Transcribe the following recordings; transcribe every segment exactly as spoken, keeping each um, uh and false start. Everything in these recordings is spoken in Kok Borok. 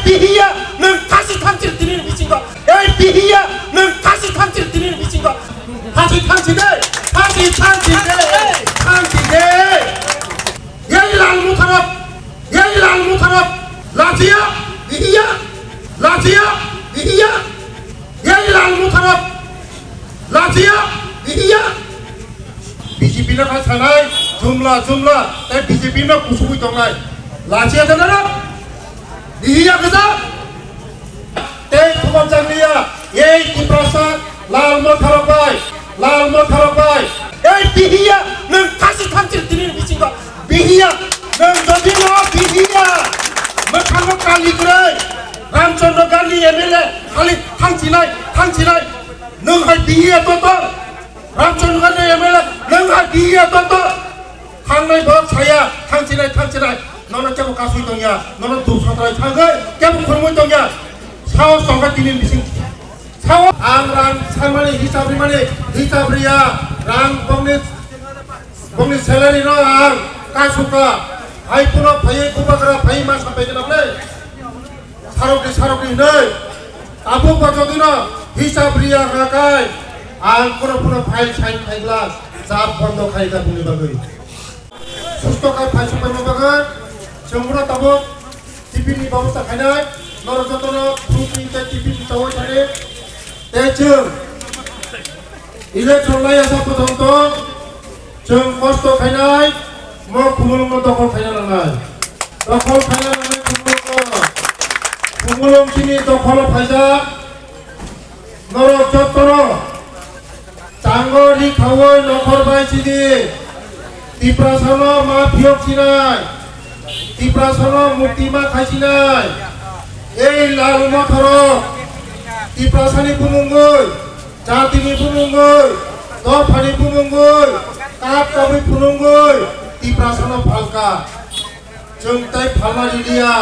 Pihiya, nwng thasi thanchir tini ni bisingo. Ei pihiya, nwng thasi thanchir tini ni bisingo. Thasi thanchi de, thasi thanchi de, thanchi de. Ei lal mutharok, ei lal mutharok, lachiya, pihiya, lachiya, pihiya. Ei lal mutharok, lachiya, pihiya. B J P no kha sanai, jumla, jumla, tei B J P no kusugwi tongnai. Lachiya janaro, pihiya gajak. Tei thumajak liya, ei Tiprasa, lal motharok bai, lal motharok bai. Ei pihiya, nwng thasi thanchir tini ni bisingo, pihiya, nwng jodi no pihiya, mwkhango kali kwrwi, Ramchandra Gandhi M L A, khali thangchinai, thangchinai, nwng hai pihiya to to. Ramchandra Gandhi M L A, nwng hai pihiya to to. Thangnai borok saya, thangchinai, thangchinai. Nono kebo kasui tongya, nono duk satrai thangwi, kebo khurmui tongya. Saos tongkha tini bising. Saos ang rang sanmani hisab rimani, hisab riya, rang bongni, bongni salary no ang kasuka. Hai puno phaiwi bubagra phaiwi ma sampai kena ble. Sarokni, sarokni hinwi. Tabuk bo jodi no hisab riya hwnakai, ang kuno, kuno file sign khaigla, chap bondo khaika bini bagwi. Susto khai phai sokpai bagwi, chwng bono tabuk tiffin ni babosta khainai, norok jotono fruit ni tei tiffin ni chawi thani. Tei chwng election lai asa kwthwng tong, chwng kosto khainai, mo Khumulwng no dokhol khaina nangnai. Dokhol khaina nangnai Khumulwng no. Khumulwng chini dokhol o phaijak. Norok jotono chango ri khaui nokhor bai chini Tiprasano ma phiyok sinai, Tiprasano mukti ma khai sinai. Ei lal mothorok Tiprasani bumungwi, jatini bumungwi, dophani bumungwi, kap kabui phunungwi Tiprasano phalka. Chwng tei phalna riliya,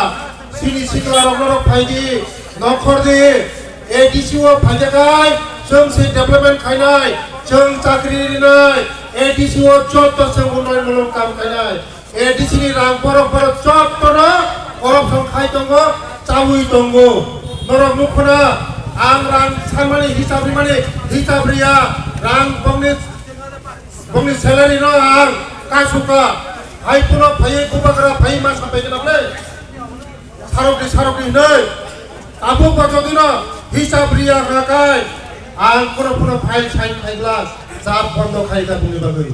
chini sikla rok norok phai di, nokhor di, A D C o phaijakai, chwng se development khainai, chwng chakri rinai, A D C o joto chwng unnoyon muluk kam khainai, A D C ni rang borok borok jotono corruption khai tongo, chaui tongo. Norok nukhuna ang rang sanmani hisab rimani hisab riya, rang bongni Bongni salary no ang kasuka, hai puno phaiwi bubagra phaiwi ma sampai kena ble. Sarokni, sarokni hinwi. Tabuk bo jodi no hisab riya hwnakai, ang kuno, kuno file sign khaigla, chap bondo khaika bini bagwi.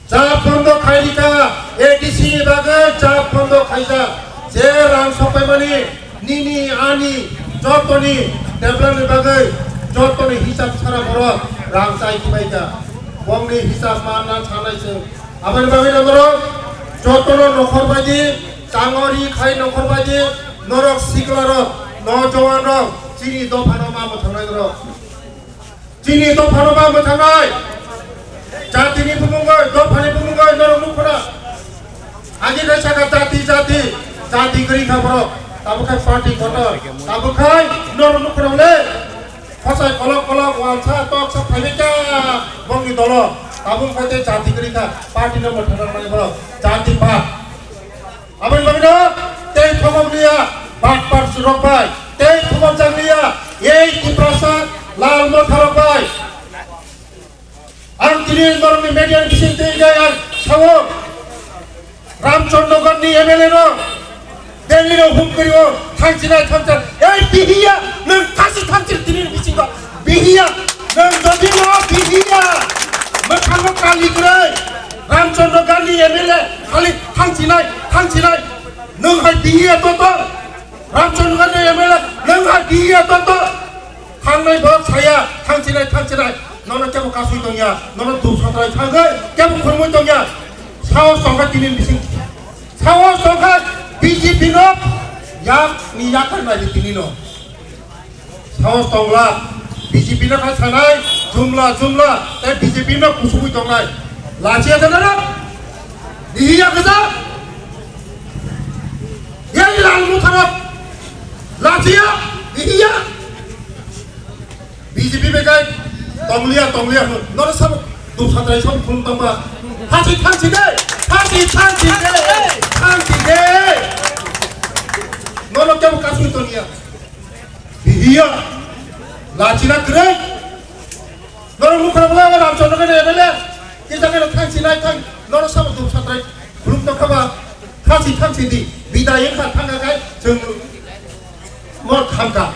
Chap bondo khairika, A D C ni bagwi chap bondo khaijak. Je rang sokpaimani Nini ani jotoni development ni bagwi jotoni hisab sara borok rang chai kibaika. Bongni hisab manna sanai chwng. Aboni bagwi no norok jotono nokhor baidi, changori khai nokhor baidi, norok sikla rok, nojowan rok, chini dophano ma mwthangnai norok. Chini dophano ba mwthangnai. Jatini bumungwi, dophani bumungwi norok nukhuna. Agi khe saka jati, jati, jati kwrwi kha borok. Tabuk khai party kotor. Tabuk khai norok nukhuna le. Khosai kolok kolok, walsa toksa phaibai kha bongni dolo. Tabuk khai tei jati kwrwi kha. Party no mwthangna nai borok. Jati bad. Aboni bagwino tei thokok liya, bakpar rok bai, tei thokok jak liya, ei Tiprasa lal motha rok bai. Ang tini norokni media ni bising twi jai ang sao, Ramchandra Gandhi M L A no Delhi no hum kri o, thangsinai thangsa, ei bihiya, nwng thasi thangsi tini ni bisingo. Bihiya, nwng jodi no bihiya, mwkhango kali kwrwi, Ramchandra Gandhi M L A khali thangsinai, thangsinai, nwng hai bihiya toto, Ramchandra Gandhi M L A, nwng hai bihiya toto, thangnai borok saya, thangsinai, thangsinai, nono kebo kasui tongya, nono duk sotrai thangwi, kebo khurmui tongya, saos tongkha tini ni bising, saos tongkha B J P no, yak ni yakar nai tini no. Saos tongla, B J P no kha sanai, jumla, jumla, tei B J P no kusugwi tongnai. Lachiya janaro, dihiya gajak, yai lal mutharok, lachiya, dihiya. B J P bekai, tongliya, tongliya, hwno, noro sabo, duk satrai sabo khulum tongba. Thangsi, thangsi de, thangsi, thangsi de, thangsi de. Nono kebo kasui toniya. Bihiya. Lachina kwrwi. Nono mukra bwla Ramchandra ke M L A. Kisa ke thang sinai thang. Nono sabo dum satrai. Khuluk to khaba. Thasi thang sidi. Bidai kha thang kai. Jeng. Mor thang ka.